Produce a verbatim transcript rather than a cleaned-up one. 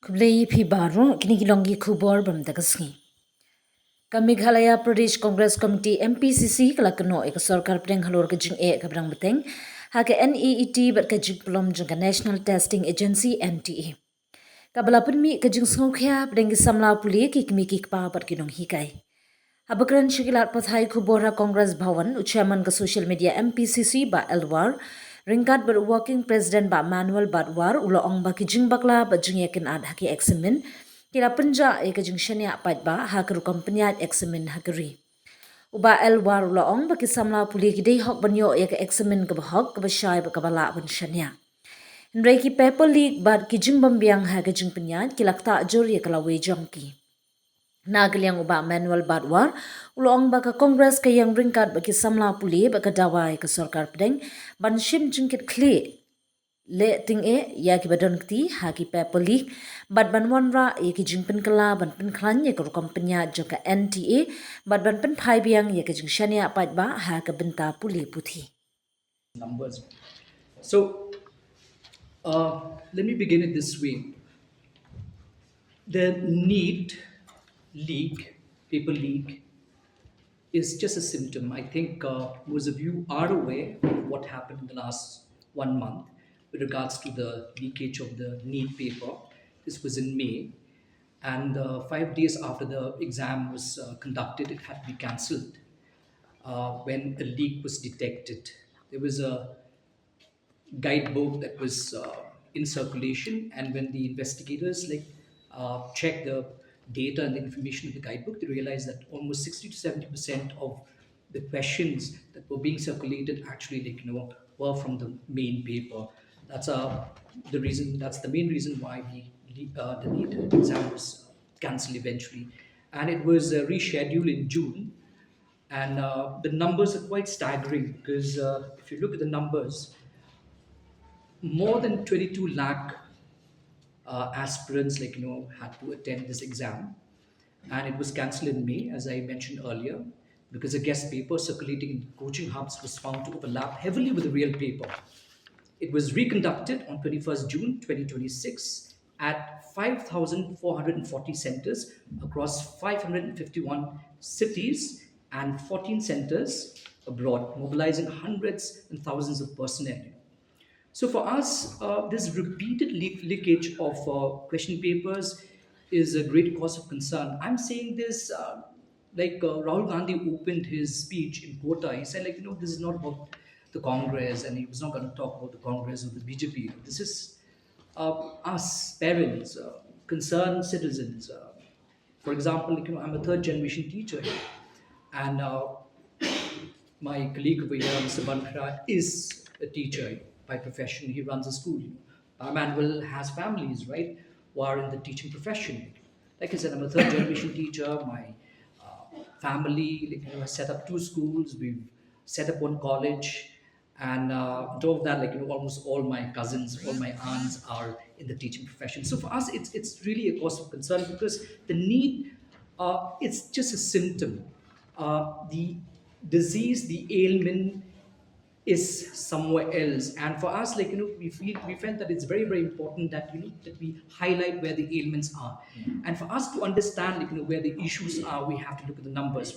Khublei phi baroh, kine ki long ki khubor ba mynta ka sngi. Ka Meghalaya Pradesh Congress Committee, M P C C, ka la kynnoh ïa ka sorkar pdeng halor ka jingeh kaba dang bteng ha ka N E E T bad ka jingpynlong jong ka National Testing Agency, N T A, kaba la pynmih ka jingsngewkhia pdeng ki samla pule, ki kmie ki kpa bad ki nonghikai. Haba kren sha ki lad pathai khubor ha Congress Bhawan, u chairman ka social media M P C C, Bah L War, ryngkat bad u working president, Bah Manuel Batwar, u la ong ba ki jingbakla bad jingïakynad ha ki eksamin ki la pynjah ïa ka jingshaniah paidbah ha ka rukom pynïaid eksamin ha ka ri. U Bah L War u la ong ba ki samla pule ki dei hok ban ïoh ïa ka eksamin kaba hok, kaba shai bad kaba lah ban shaniah. Hynrei ki paper leak bad ki jingbym biang ha ka jingpynïaid ki la ktah jur ïa ka lawei jong ki. Na ka liang u Bah Manuel Batwar u la ong ba ka Congress ka ïeng ryngkat bad ki samla pule bad ka dawa ïa ka sorkar pdeng ban shim jingkitkhlieh, leh tyngeh ïa kiba don kti ha ki paper leak bad ban wanrah ïa ki jingpynkylla ban pynkhlaiñ ïa ka rukom pynïaid jong ka N T A bad ban pynphai biang ïa ka jingshaniah paidbah ha ka bynta pule puthi. Numbers. So, uh, let me begin it this way. The NEET leak, paper leak, is just a symptom. I think uh, most of you are aware of what happened in the last one month with regards to the leakage of the NEET paper. This was in May. And uh, five days after the exam was uh, conducted, it had to be cancelled uh, when a leak was detected. There was a guidebook that was uh, in circulation, and when the investigators like uh, checked the data and the information in the guidebook, they realized that almost sixty to seventy percent of the questions that were being circulated actually, like, you know, were from the main paper. That's uh, the reason. That's the main reason why the le- uh, the NEET exam was cancelled eventually, and it was uh, rescheduled in June. And uh, the numbers are quite staggering because uh, if you look at the numbers, more than twenty-two lakh uh, aspirants, like, you know, had to attend this exam, and it was cancelled in May, as I mentioned earlier, because a guest paper circulating in coaching hubs was found to overlap heavily with the real paper. It was reconducted on twenty-first June twenty twenty-six at five thousand four hundred forty centres across five hundred fifty-one cities and fourteen centres abroad, mobilising hundreds and thousands of personnel. So for us, uh, this repeated leak- leakage of uh, question papers is a great cause of concern. I'm saying this uh, like uh, Rahul Gandhi opened his speech in Kota. He said, like, you know, this is not about the Congress, and he was not going to talk about the Congress or the B J P. This is uh, us, parents, uh, concerned citizens. Uh, for example, like, you know, I'm a third generation teacher here, and uh, my colleague over here, Mister Bankhra, is a teacher by profession. He runs a school. Bah Manuel has families, right, who are in the teaching profession. Like I said, I'm a third generation teacher. My uh, family, like, you know, has set up two schools. We've set up one college. And uh, on top of that, like, you know, almost all my cousins, all my aunts are in the teaching profession. So for us, it's it's really a cause of concern because the NEET, uh, it's just a symptom. Uh, the disease, the ailment is somewhere else. And for us, like, you know, we feel we felt that it's very, very important that, you know, that we highlight where the ailments are. And for us to understand, like, you know, where the issues are, we have to look at the numbers.